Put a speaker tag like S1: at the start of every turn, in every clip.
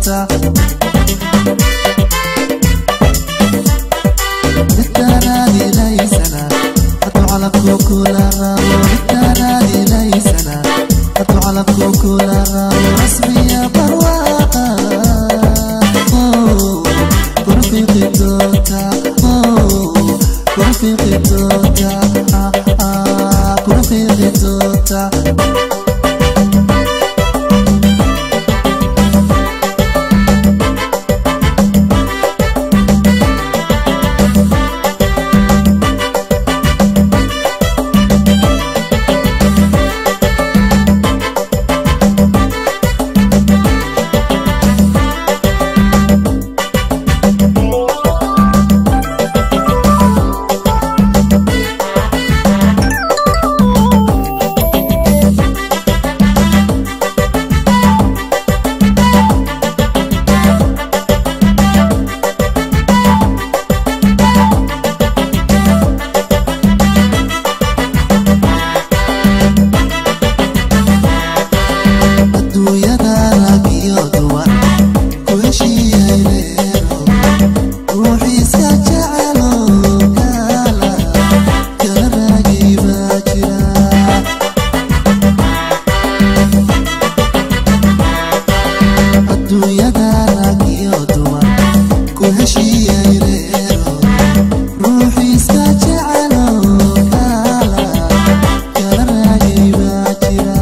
S1: doontaa. Midtaanaadilaysana hadduu calabku kula rabo, midtaanaadilaysana hadduu calabku kula rabo, rasmiya barwaaqa kurfiqi doontaa, kurfiqi doontaa, kurfiqi doontaa. Adduunyada rag iyo dumar ku heshiiyey reero, ruuxiisa jecelo kala kala raagay baa jira. Adduunyada rag iyo dumar ku heshiiyey reero, ruuxiisa jecelo kala kala raagay baa jira.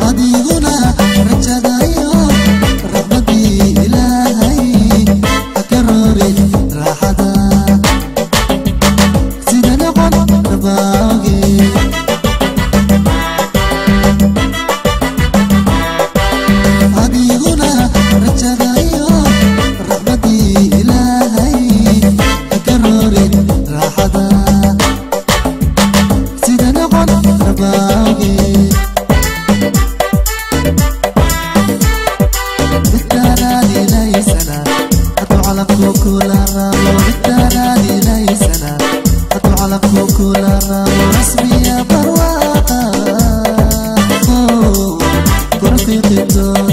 S1: Adiguna rajadayo raxmadii Ilaahay ha ka rorin raaxada, sida noqon rabaoge. Adiguna rajadayo raxmadii Ilaahay ha ka rorin raaxada, sida noqon rabaoge. Midtaanaadilaysana hadduu calabku kula rabo, midtaanaadilaysana hadduu calabku kula rabo, rasmiya barwaaqa kurfiqi doontaa.